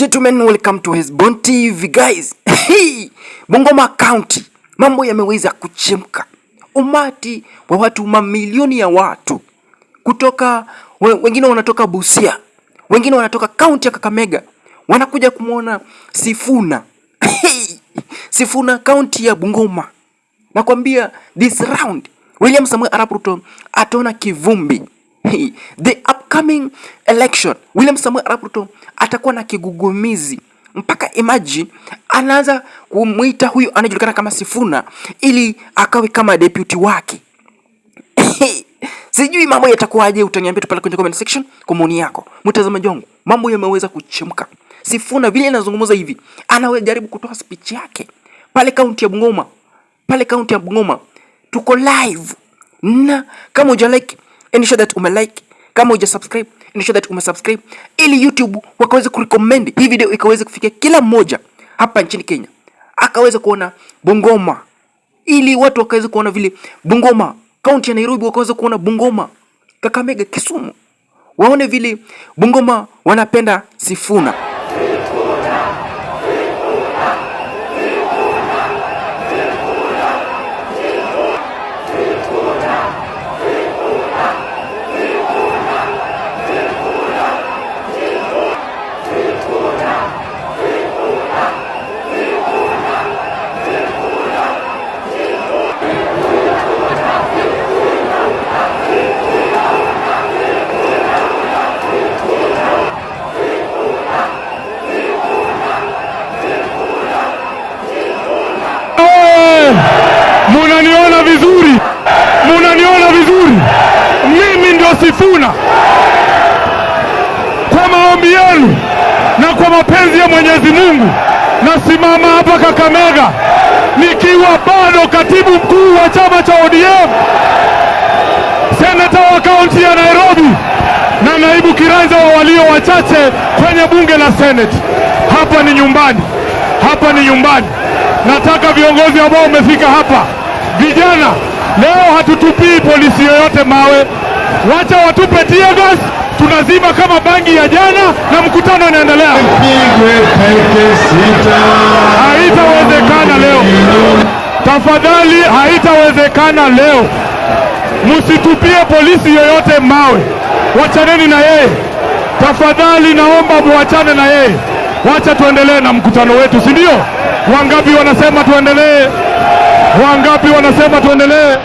Gentlemen, welcome to Hezbon TV, guys. Hey, Bungoma County mambo yameweza kuchemka. Umati wa watu, mamilioni ya watu kutoka wengine wanatoka Busia, wengine wanatoka kaunti ya Kakamega, wanakuja kumwona Sifuna. Hey, Sifuna kaunti ya Bungoma. Nakwambia this round William Samoei Arap Ruto ataona kivumbi. Hey, the upcoming election William Samoei Arap Ruto atakuwa na kigugumizi mpaka imagine anaanza kumwita huyu anajulikana kama Sifuna ili akawe kama deputy wake. Sijui mambo yatakuwaje, utaniambia tu pale kwenye comment section kwa maoni yako. Mtazamaji wangu, mambo yameweza kuchemka. Sifuna vile anazungumza hivi, anajaribu kutoa speech yake pale kaunti ya Bungoma, pale kaunti ya Bungoma tuko live, na kama huja like, ensure that ume like. Kama huja subscribe, ensure that ume subscribe ili YouTube wakaweze kurecommend hii video ikaweze kufikia kila mmoja hapa nchini Kenya, akaweze kuona Bungoma, ili watu wakaweze kuona vile Bungoma, kaunti ya Nairobi wakaweze kuona Bungoma, Kakamega, Kisumu, waone vile Bungoma wanapenda Sifuna. Munaniona vizuri? Munaniona vizuri? Mimi ndio Sifuna. Kwa maombi yenu na kwa mapenzi ya Mwenyezi Mungu, nasimama hapa Kakamega nikiwa bado katibu mkuu wa chama cha ODM, seneta wa kaunti ya Nairobi na naibu kiranja wa walio wachache kwenye bunge la Senate. Hapa ni nyumbani, hapa ni nyumbani. Nataka viongozi ambao wamefika hapa, vijana, leo hatutupii polisi yoyote mawe, wacha watupe tear gas, tunazima kama bangi ya jana na mkutano unaendelea. Haitawezekana leo, tafadhali, haitawezekana leo. Msitupie polisi yoyote mawe, wachaneni na yeye tafadhali, naomba muachane na yeye. Wacha tuendelee na mkutano wetu, si ndio? Wangapi wanasema tuendelee? Wangapi wanasema tuendelee?